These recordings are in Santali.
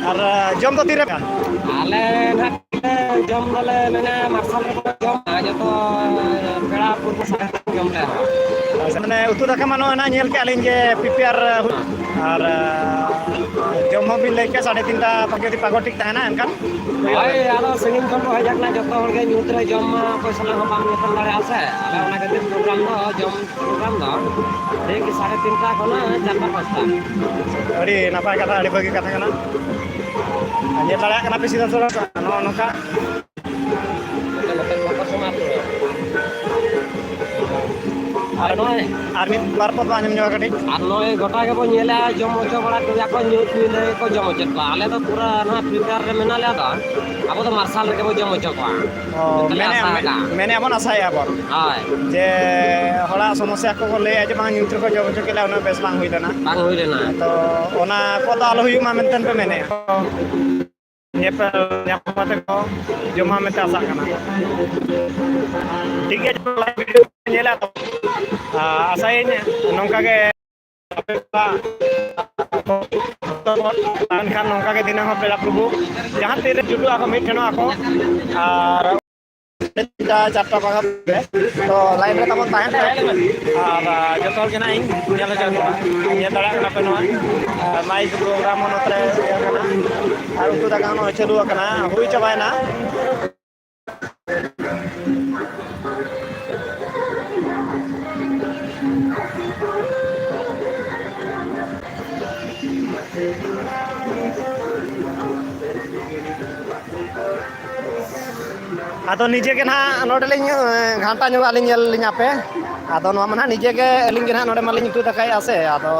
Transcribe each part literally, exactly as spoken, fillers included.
ᱟᱨ ᱡᱚᱢ ᱫᱚ ᱛᱤᱨᱮ? ᱟᱞᱮ ᱱᱟᱦᱟᱜ ᱡᱚᱢ ᱫᱚᱞᱮ ᱢᱮᱱᱟ ᱢᱟᱨᱥᱟᱞ ᱨᱮᱠᱚ ᱡᱚᱢᱟ ᱡᱚᱛᱚ ᱯᱮᱲᱟ ᱯᱩᱨᱵᱚ ᱥᱟᱸᱜᱟᱛ ᱡᱚᱢ ᱞᱮ ᱮᱦᱚᱵᱟ᱾ ᱟᱪᱪᱷᱟ, ᱢᱟᱱᱮ ᱩᱛᱩ ᱫᱟᱠᱟ ᱢᱟ ᱱᱚᱜᱼᱚᱭ ᱱᱟᱜ ᱧᱮᱞ ᱠᱮᱜᱼᱟ ᱞᱤᱧ ᱡᱮ ᱯᱤᱯᱤ ᱟᱨ ᱦᱩᱭ-, ᱟᱨ ᱡᱚᱢ ᱦᱚᱸ ᱵᱤᱱ ᱞᱟᱹᱭ ᱠᱮᱜᱼᱟ ᱥᱟᱲᱮ ᱛᱤᱱᱴᱟ ᱛᱚᱠ ᱡᱩᱫᱤ ᱯᱟᱜᱚ ᱴᱷᱤᱠ ᱛᱟᱦᱮᱱᱟ ᱮᱱᱠᱷᱟᱱ ᱦᱩᱭᱩᱜᱼᱟ᱾ ᱦᱳᱭ, ᱟᱫᱚ ᱥᱟᱺᱜᱤᱧ ᱠᱷᱚᱱ ᱠᱚ ᱦᱮᱡ ᱟᱠᱟᱱᱟ, ᱡᱚᱛᱚ ᱦᱚᱲ ᱜᱮ ᱧᱩᱛ ᱨᱮ ᱡᱚᱢ ᱢᱟ ᱚᱠᱚᱭ ᱥᱟᱞᱟᱜ ᱦᱚᱸ ᱵᱟᱢ ᱧᱟᱯᱟᱢ ᱫᱟᱲᱮᱭᱟᱜᱼᱟ ᱥᱮ, ᱟᱫᱚ ᱚᱱᱟ ᱠᱷᱟᱹᱛᱤᱨ ᱯᱨᱳᱜᱨᱟᱢ ᱫᱚ ᱡᱚᱢ ᱯᱨᱳᱜᱨᱟᱢ ᱫᱚ ᱴᱷᱤᱠ ᱥᱟᱲᱮ ᱛᱤᱱᱴᱟ ᱠᱷᱚᱱᱟᱜ ᱪᱟᱨᱴᱟ ᱯᱟᱸᱪᱴᱟ᱾ ᱟᱹᱰᱤ ᱱᱟᱯᱟᱭ ᱠᱟᱛᱷᱟ, ᱟᱹᱰᱤ ᱵᱷᱟᱹᱜᱤ ᱠᱟᱛᱷᱟ ᱠᱟᱱᱟ᱾ ᱧᱮᱞ ᱫᱟᱲᱮᱭᱟᱜ ᱠᱟᱱᱟ ᱯᱮ ᱥᱤᱫᱷᱟᱹ ᱥᱚᱨᱚᱜ ᱱᱚᱜᱼᱚ ᱱᱚᱝᱠᱟ᱾ ᱟᱨ ᱱᱚᱜᱼᱚᱭ ᱟᱨ ᱢᱤᱫ ᱵᱟᱨ ᱯᱚᱫ ᱟᱸᱡᱚᱢ ᱧᱚᱜᱼᱟ ᱠᱟᱹᱴᱤᱡ᱾ ᱟᱨ ᱱᱚᱜᱼᱚᱭ ᱜᱚᱴᱟ ᱜᱮᱵᱚᱱ ᱧᱮᱞᱟ, ᱡᱚᱢ ᱦᱚᱪᱚ ᱵᱟᱲᱟ ᱠᱚᱜᱮᱭᱟ ᱠᱚ, ᱧᱩᱛ ᱧᱤᱫᱟᱹ ᱜᱮᱠᱚ ᱡᱚᱢ ᱦᱚᱪᱚ ᱠᱚᱣᱟ᱾ ᱟᱞᱮ ᱫᱚ ᱯᱩᱨᱟᱹ ᱱᱚᱣᱟ ᱯᱷᱤᱞᱴᱟᱨ ᱨᱮ ᱢᱮᱱᱟᱜ ᱞᱮᱭᱟ ᱛᱚ, ᱟᱵᱚ ᱫᱚ ᱢᱟᱨᱥᱟᱞ ᱨᱮᱜᱮ ᱵᱚᱱ ᱡᱚᱢ ᱦᱚᱪᱚ ᱠᱚᱣᱟ᱾ ᱚ, ᱡᱚᱛᱚ ᱞᱮ ᱢᱮᱱᱮ-, ᱟᱥᱟ ᱢᱮ-, ᱟᱠᱟᱫᱼᱟ᱾ ᱢᱮᱱᱮ ᱟᱵᱚᱱ, ᱟᱥᱟᱭᱮᱫᱼᱟ ᱵᱚᱱ ᱦᱳᱭ᱾ ᱡᱮ ᱦᱚᱲᱟᱜ ᱥᱚᱢᱚᱥᱥᱟ ᱠᱚᱠᱚ ᱞᱟᱹᱭᱟ ᱡᱮ ᱵᱟᱝ ᱧᱩᱛ ᱨᱮᱠᱚ ᱡᱚᱢ ᱦᱚᱪᱚ ᱠᱮᱫ ᱞᱮᱭᱟ, ᱩᱱᱟᱹᱜ ᱵᱮᱥ ᱵᱟᱝ ᱦᱩᱭ ᱞᱮᱱᱟ᱾ ᱵᱟᱝ ᱦᱩᱭ ᱞᱮᱱᱟ᱾ ᱛᱚ ᱚᱱᱟ ᱠᱚᱫᱚ ᱟᱞᱚ ᱦᱩᱭᱩᱜ ᱢᱟ ᱢᱮᱱᱛᱮ ᱯᱮ ᱢᱮᱱᱮᱫᱼᱟ᱾ ᱧᱮᱯᱮᱞ ᱧᱟᱯᱟᱢ ᱠᱟᱛᱮ ᱠᱚ ᱡᱚᱢᱟ ᱢᱮᱱᱛᱮ ᱟᱥᱟᱜ ᱠᱟᱱᱟ᱾ ᱴᱷᱤᱠ ᱜᱮᱭᱟ, ᱡᱚᱛᱚ live video ᱧᱮᱞᱟ ᱛᱚ᱾ ᱟᱨ ᱟᱥᱟᱭᱟᱹᱧ ᱱᱚᱝᱠᱟ ᱜᱮ ᱟᱯᱮ ᱠᱚᱣᱟᱜ ᱛᱟᱦᱮᱱ ᱠᱷᱟᱱ ᱱᱚᱝᱠᱟ ᱜᱮ ᱫᱤᱱᱟᱹᱢ ᱦᱚᱸ ᱯᱮᱲᱟ ᱯᱨᱚᱵᱷᱩ ᱡᱟᱦᱟᱸ ᱛᱤᱨᱮ ᱡᱩᱴᱩᱜ ᱟᱠᱚ ᱢᱤᱫ ᱴᱷᱮᱱᱚᱜ ᱟᱠᱚ᱾ ᱟᱨ ᱪᱟᱨᱴᱟ ᱯᱟᱠᱟ ᱛᱚ line ᱨᱮ ᱛᱟᱵᱚᱱ ᱛᱟᱦᱮᱱ ᱯᱮ᱾ ᱟᱨ ᱡᱚᱛᱚ ᱦᱚᱲ ᱜᱮ ᱱᱟᱜ ᱤᱧ ᱧᱮᱞ ᱦᱚᱪᱚ ᱠᱚᱣᱟ᱾ ᱧᱮᱞ ᱫᱟᱲᱮᱭᱟᱜ ᱠᱟᱱᱟ ᱯᱮ ᱱᱚᱣᱟ, ᱟᱨ mic program ᱦᱚᱸ ᱱᱚᱛᱮ ᱨᱮ ᱤᱭᱟᱹ ᱠᱟᱱᱟ᱾ ᱟᱨ ᱩᱛᱩ ᱫᱟᱠᱟ ᱦᱚᱸ ᱱᱚᱜᱼᱚᱭ ᱪᱟᱹᱞᱩ ᱟᱠᱟᱱᱟ, ᱦᱩᱭ ᱪᱟᱵᱟᱭᱮᱱᱟ᱾ ᱟᱫᱚ ᱱᱤᱡᱮ ᱜᱮ ᱱᱟᱦᱟᱜ ᱱᱚᱰᱮ ᱞᱤᱧ, ᱮ, ᱜᱷᱟᱱᱴᱟ ᱧᱚᱜᱟᱜ ᱞᱤᱧ ᱧᱮᱞ ᱞᱤᱧ ᱟᱯᱮ᱾ ᱟᱫᱚ ᱱᱚᱣᱟ ᱢᱟ ᱱᱟᱦᱟᱜ ᱱᱤᱡᱮ ᱜᱮ, ᱟᱹᱞᱤᱧ ᱜᱮ ᱱᱟᱦᱟᱜ ᱱᱚᱰᱮ ᱢᱟᱞᱤᱧ ᱩᱛᱩ ᱫᱟᱠᱟᱭᱮᱫᱼᱟ ᱥᱮ, ᱟᱫᱚ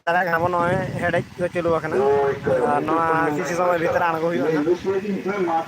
ᱫᱟᱲᱮᱭᱟᱜ ᱠᱟᱱᱟ ᱵᱚᱱ, ᱱᱚᱜᱼᱚᱭ ᱦᱮᱰᱮᱡ ᱠᱚ ᱪᱟᱹᱞᱩ ᱟᱠᱟᱱᱟ᱾ ᱟᱨ ᱱᱚᱣᱟ ᱠᱤᱪᱷᱩ ᱥᱚᱢᱚᱭ ᱵᱷᱤᱛᱨᱤ ᱟᱬᱜᱚ ᱦᱩᱭᱩᱜᱼᱟ ᱱᱟᱦᱟᱜ᱾